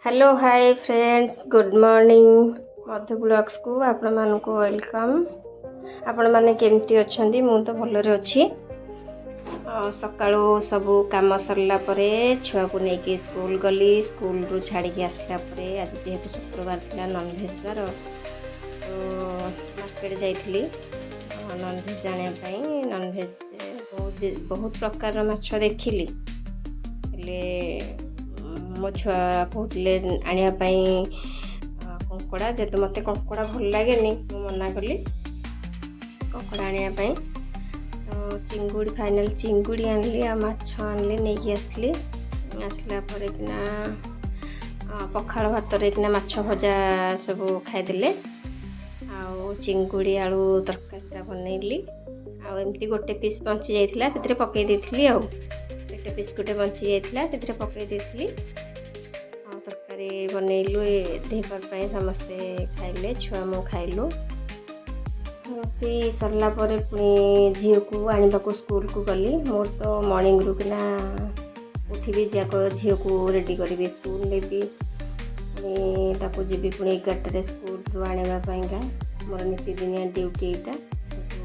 Hello, hi friends, good morning. ମଧୁ ବ୍ଲଗ୍ସକୁ ଆପଣମାନଙ୍କୁ welcome. ଆପଣମାନେ କେମିତି ଅଛନ୍ତି? ମୁଁ ତ ଭଲରେ ଅଛି। ଆଉ ସକାଳୁ ସବୁ କାମ ସରିଲା ପରେ ଛୁଆକୁ ନେଇକି ସ୍କୁଲ ଗଲି। ସ୍କୁଲରୁ ଛାଡ଼ିକି ଆସିଲା ପରେ ଆଜି ଯେହେତୁ ଶୁକ୍ରବାର ଥିଲା, ନନଭେଜ୍ ବାର, ତ ମାର୍କେଟ ଯାଇଥିଲି ନନଭେଜ୍ ଆଣିବା ପାଇଁ। ନନଭେଜ୍ ବହୁତ ବହୁତ ପ୍ରକାରର ମାଛ ଦେଖିଲି, ହେଲେ ମୋ ଛୁଆ କହୁଥିଲେ ଆଣିବା ପାଇଁ କଙ୍କଡ଼ା। ଯେହେତୁ ମୋତେ କଙ୍କଡ଼ା ଭଲ ଲାଗେନି, ମୁଁ ମନା କଲି କଙ୍କଡ଼ା ଆଣିବା ପାଇଁ। ତ ଚିଙ୍ଗୁଡ଼ି, ଫାଇନାଲ୍ ଚିଙ୍ଗୁଡ଼ି ଆଣିଲି ଆଉ ମାଛ ଆଣିଲି, ନେଇକି ଆସିଲି। ଆସିଲା ପରେ କିନା ପଖାଳ ଭାତରେ କିନା ମାଛ ଭଜା ସବୁ ଖାଇଦେଲେ ଆଉ ଚିଙ୍ଗୁଡ଼ି ଆଳୁ ତରକାରୀଟା ବନେଇଲି। ଆଉ ଏମିତି ଗୋଟେ ପିସ୍ ବଞ୍ଚି ଯାଇଥିଲା, ସେଥିରେ ପକାଇ ଦେଇଥିଲି। ଆଉ ଗୋଟେ ପିସ୍ ଗୋଟେ ବଞ୍ଚି ଯାଇଥିଲା, ସେଥିରେ ପକାଇ ଦେଇଥିଲି ଆଉ ତରକାରୀ ବନେଇଲୁ। ଏ ଦ୍ୱିପହର ପାଇଁ ସମସ୍ତେ ଖାଇଲେ, ଛୁଆ ମୁଁ ଖାଇଲୁ। ରୋଷେଇ ସରିଲା ପରେ ପୁଣି ଝିଅକୁ ଆଣିବାକୁ ସ୍କୁଲକୁ ଗଲି। ମୋର ତ ମର୍ଣ୍ଣିଂରୁ କିନା ଉଠିବି, ଯାକ ଝିଅକୁ ରେଡ଼ି କରିବି, ସ୍କୁଲ ନେବି, ପୁଣି ତାକୁ ଯିବି ପୁଣି 11ଟାରେ ସ୍କୁଲରୁ ଆଣିବା ପାଇଁକା। ମୋର ନୀତିଦିନିଆ ଡ୍ୟୁଟି ଏଇଟା। ତାକୁ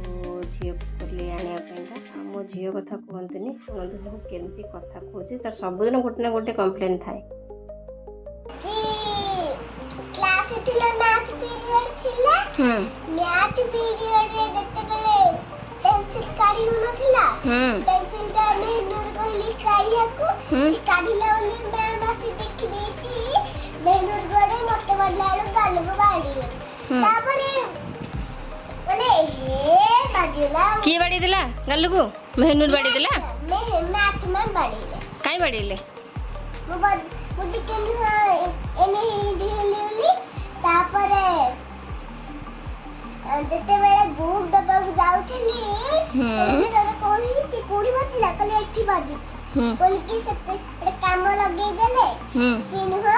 ଝିଅକୁ ଗଲି ଆଣିବା ପାଇଁକା। ଆଉ ମୋ ଝିଅ କଥା କୁହନ୍ତୁନି, ଶୁଣନ୍ତୁ ସବୁ କେମିତି କଥା କହୁଛି। ତାର ସବୁଦିନ ଗୋଟେ ନା ଗୋଟେ କମ୍ପ୍ଲେନ୍ ଥାଏ। କି କ୍ଲାସ ଥିଲା, ମ୍ୟାଥ ପିରିୟଡ଼ ଥିଲା। ମ୍ୟାଥ ପିରିୟଡ଼ରେ ଯେତେବେଳେ ପେନସିଲ କାଢି ହଉନଥିଲା, ପେନସିଲଟା ମେହନୁର କହିଲି କାଢିବାକୁ। ସେ କାଢିଲା ବୋଲି ମ୍ୟାମ୍ ଆସି ଦେଖି ଦେଇଛି। ମେହନୁର ଗଡ଼େ ମତେ ବଢିଲା ବେଳକୁ ଗାଲକୁ ବାଡ଼ିଗଲା। ତାପରେ ବୋଲେ ହେ ବାଜିଗଲା। କିଏ ବାଡ଼େଇ ଦେଲା ଗାଲକୁ? ମେହନୁର ବାଡ଼େଇ ଦେଲା? ମ୍ୟାଥ ମ୍ୟାମ୍ ବାଡ଼େଇଲେ। କାଇଁ ବାଡ଼େଇଲେ? ମୁଁ ଟିକେ ନୁହଁ ଏନେ ହେଲି ବୋଲି। ତାପରେ ଯେତେବେଳେ ବୁକ୍ ଦବାକୁ ଯାଉଥିଲି, ତାର କଣ ହେଇଛି, କୋଉଠି ବାଜିଲା? କହିଲେ ଏଠି ବାଜିଛି। କହିକି ସେତେ ଗୋଟେ କାମ ଲଗେଇଦେଲେ। ସିଏ ନୁହଁ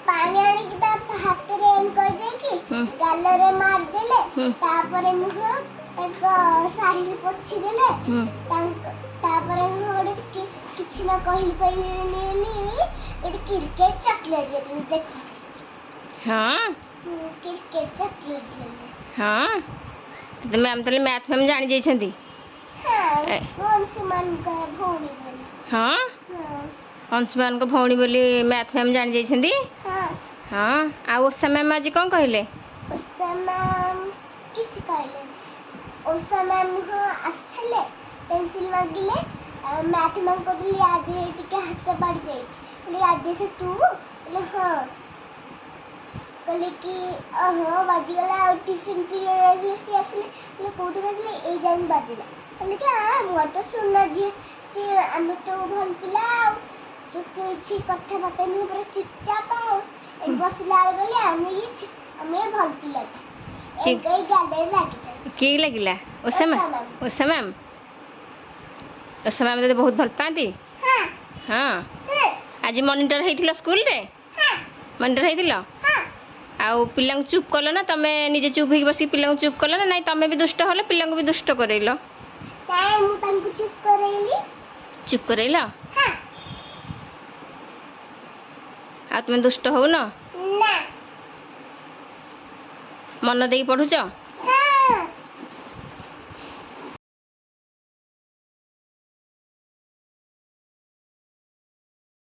ପାଣି ଆଣିକି ତା ହାତରେ ଏନ୍ କରିଦେଇକି ଗାଲରେ ମାରିଦେଲେ। ତାପରେ ନୁହଁ ତାଙ୍କ ଶାଢ଼ୀରେ ପୋଛିଦେଲେ। ତାଙ୍କ ତାପରେ ନୁହଁ ଗୋଟେ କିଛି ନ କହି ପାରିଲିନି ବୋଲି ଗୋଟେ କ୍ରିକେଟ ଚକୋଲେଟ ଦେଇଦେଲେ, ଦେଖ। କ୍ରିକେଟ ଚକୋଲେଟ ଦେଲେ। ହଁ, ମ୍ୟାମ୍ ତାହେଲେ ମ୍ୟାଥ୍ ମ୍ୟାମ୍ ଜାଣି ଯାଇଛନ୍ତି। ହଁ, ମୁଁ ଅଂଶୁମାନଙ୍କ ଭଉଣୀ ବୋଲି। ହଁ। ଅଂଶୁମାନଙ୍କ ଭଉଣୀ ବୋଲି ମ୍ୟାଥ୍ ମ୍ୟାମ୍ ଜାଣି ଯାଇଛନ୍ତି। ହଁ। ହଁ, ଆଉ ଓଷା ମ୍ୟାମ୍ ଆଜି କ'ଣ କହିଲେ? ଉଷା ମ୍ୟାମ୍ କିଛି କହିଲେନି। ଉଷା ମ୍ୟାମ୍ ନୁହଁ ଆସିଥିଲେ, ପେନସିଲ ମାଗିଲେ। ମ୍ୟାଥ୍ ମ୍ୟାମ୍ କହୁଥିଲେ ଆଜି ଟିକେ ହାତ ବାଡ଼ି ଯାଇଛି। କହିଲେ ଆଜି ସେ ତୁ? କହିଲେ ହଁ। କହିଲେ କି ଓହୋ, ବାଜିଗଲା। ଆଉ ଟିଫିନ୍ ପିରିୟଡ଼ ଆସିଲେ, ସିଏ ଆସିଲେ, କହିଲେ କୋଉଠି ବାଜିଲେ? ଏଇ ଯାଏଁ ବାଜିଲା। କହିଲେ କି ମୋର ତ ସୁନା ଝିଅ ସିଏ, ଆମେ ତ ଭଲ ପିଲା ଆଉ ତୁ କିଛି କଥାବାର୍ତ୍ତା ନୁହେଁ, ପୁରା ଚୁପଚାପ। ଆଉ ଏଠି ବସିଲା ବେଳେ କହିଲେ ଆମେ ଇଏ ଆମେ ଭଲ ପିଲାଟା। ଏଇ ଗାଲରେ ଲାଗିଥିଲା। କିଏ ଲାଗିଲା? ଓଷା ମ୍ୟାମ୍? ଓଷା ମ୍ୟାମ୍। ଓଷା ମ୍ୟାମ୍। ଓଷା ମ୍ୟାମ୍ ତତେ ବହୁତ ଭଲ ପାଆନ୍ତି? ହଁ। ହଁ? ହଁ। ଆଜି ମନିଟର ହେଇଥିଲ ସ୍କୁଲରେ? ହଁ। ମନିଟର ହେଇଥିଲ? ହଁ। ଆଉ ପିଲାଙ୍କୁ ଚୁପ୍ କଲ ନା? ତମେ ନିଜେ ଚୁପ୍ ହେଇକି ବସିକି ପିଲାଙ୍କୁ ଚୁପ୍ କଲ ନା ନାଇଁ, ତମେ ବି ଦୁଷ୍ଟ ହେଲ, ପିଲାଙ୍କୁ ବି ଦୁଷ୍ଟ କରେଇଲ? ନାଇଁ, ମୁଁ ତାଙ୍କୁ ଚୁପ୍ କରେଇଲି। ଚୁପ୍ କରେଇଲ? ହଁ। ଆଉ ତୁମେ ଦୁଷ୍ଟ ହଉନ? ନା। ମନ ଦେଇକି ପଢୁଛ?